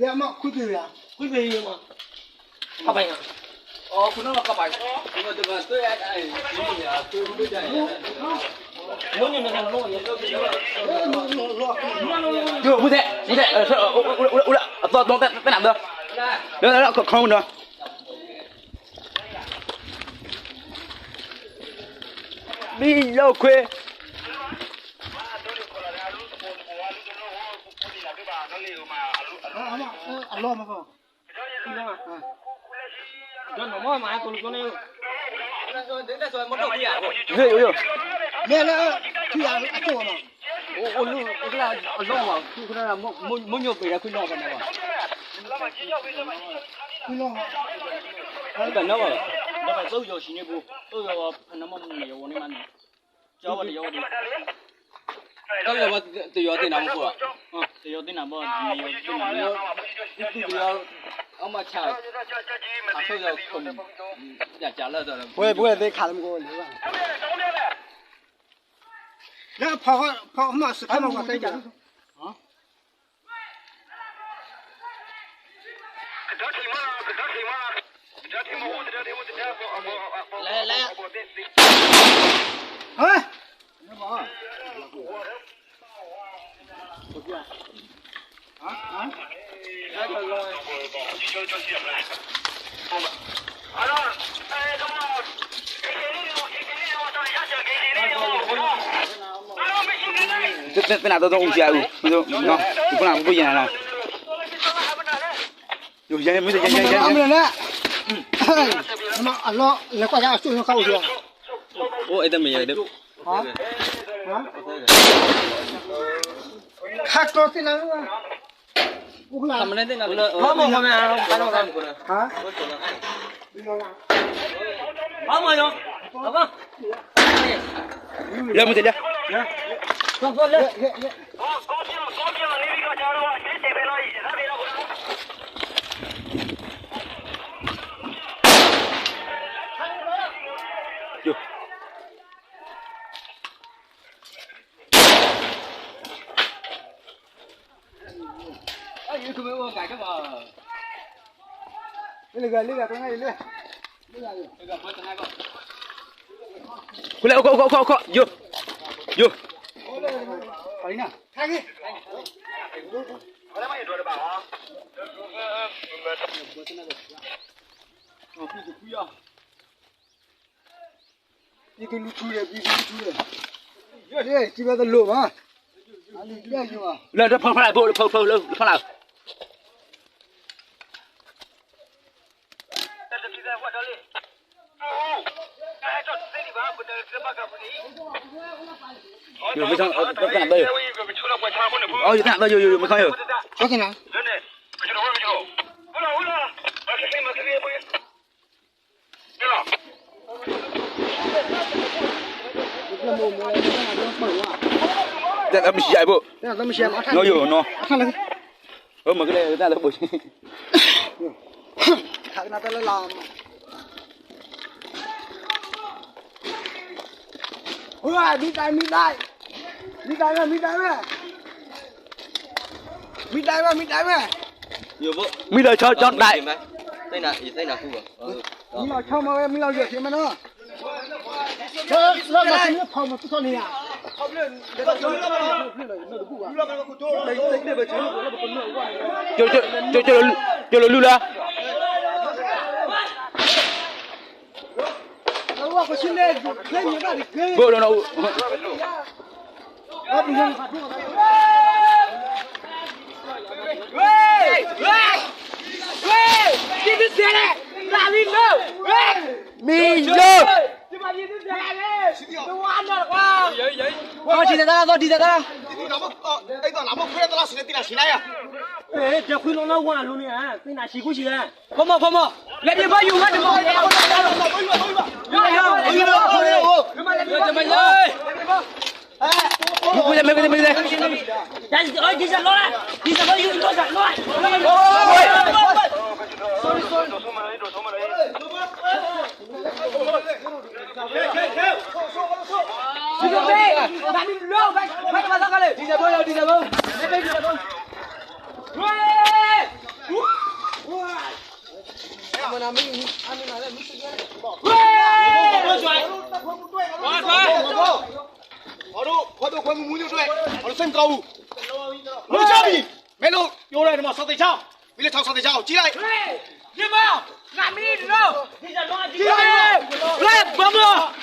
ယမ့ၢ်ခွံပ့ၤယၤ, ခွံပ့ၤယၤမ့ၢ်, ကပၤယၤ, ယိၤမုၢ်သဲး မုၢ်သဲး အသီတဘီ တဲနၤဘၣ်, လၢလၢလၢ ခီမုၢ်ဒီး မ့ၢ်ယိၤခွဲ, အလီၢ်မး, ဒီးနမ့ၢ်မၤကိးလီၤကိးန့ၣ်, မ့ၢ်လၢ ထံၣ်အကၠိၣ်မး, အိၣ်လူၢ်အလီၢ်ဘၣ်, မိၢ်ညိၣ်ပှ့ၤဒီးခွံလီၢ်ကန့ၣ်ဘၣ်, ခွံလီၢ်, တနီၤဘၣ်, ဒီးပသိးယီၤဆံးန့ၣ်ပူၤ, သိးယီၤဖနမီၢ်မ့ၢ်ယီၤဝဲန့ၣ်မးန့ၣ်, ကၠီဝဲတယီၤဝဲဒၣ်, တယီၤတယီၤသ့ၣ်နၤမ့ၢ်ပူၤ, တယီၤသ့ၣ်နၤဘၣ်, တယီၤ, အမၤဆါ, အဆိယီၤ, ပဝဲပဝဲသ့ၣ်ခးလၢမူခိၣ်န့ၣ်ဘၣ်, လၢဖီမၤစခါမၤဝဲသ့ၣ်, လဲၤလဲၤ, ဟၢ သ့ၣ်နၤတၢ်တအူကၠၤအူ, ပနၢ်ပူၤယၤနၤ, ယဲမ့ၢ်ယဲယဲယဲ, အလီၢ်လဲၤကွၢ်ယၤအစိၣ်ညါခါအိၣ်ယၤ, အိၣ်အဲၣ်တမ့ၢ်ယဲ, ခါကျီသ့ၣ်နၤ, အိၣ်ဖျါ, ဟါ, ဟါ, လၢမုၢ်တလၢ, လၢဂၤလၢဂၤတနၢ်အံၤလၢ, လၢဂၤလၢဂၤတနၢ်အံၤလၢ, လၢဂၤလၢဂၤတနၢ်အံၤလၢ, လၢဂၤလၢဂၤတနၢ်အံၤလၢ, ယိၤ, ယိၤ, အံၤနၤ, ယကလူၤထူဒီး ယကလူၤထူဒီး, ယကဘၣ်တလိၣ်ဘၣ်, လၢတဖၢဖၢလၢဖိ, တဖၢဖၢလၢဖၢလၢ, ယိၤမ့ၢ်ထီၣ်, ယိၤတၢ်ဘၢယိၤ, ယိၤမ့ၢ်ထီၣ်ယိၤ, တၢ်မဆံးယဘိ, နီၢ်ယိၤနီၤ, မ့ၢ်ကလဲၤတၢ်လၢဘိ, မံဒၣ်, မံဒၣ်, မံဒၣ်, မံဒၣ်ဝဲ, မံဒၣ်ဝဲ, မံဒၣ်ဝဲ, မံဒၣ်ဆီကၠီဒၣ်, မံလီၤဆီမၤဝဲ မံလီၤယိာ်ထံမးနီၤ, လၢမၤသံလၢဖီမၤသံခီန့ၣ်ဧါ, ကၠိလီၤလူလၢ, ဘိၣ်ဒီးနီၤ, မံယိာ်, သီၣ်ဒံသဲးတၢ်, သီၣ်ဒံသဲးတၢ်, တဲခွံလီၤလၢဝါလူန့ၣ်, သ့ၣ်နၤဆံးကူဆံးလဲၣ်, ဖိမး ဖိမး, လဲၤဒံးဘၣ်ယိာ်မးတမး, ယိာ်ယိာ်ယိာ် ခွါဒိၣ်ခွါမူမူညိၣ်တွဲ အီၤလၢစ့ၣ်မကီၢ်ပူၤ မ့ၢ်လိၣ်ယိၣ်ဒၣ်န့ၣ်မ့ၢ်စီၤသ့ၣ်ဆၣ် မ့ၢ်လၢထီၣ်စီၤသ့ၣ်ဆၣ်အီၤ ကံလၢ လၢဘၣ်မၢ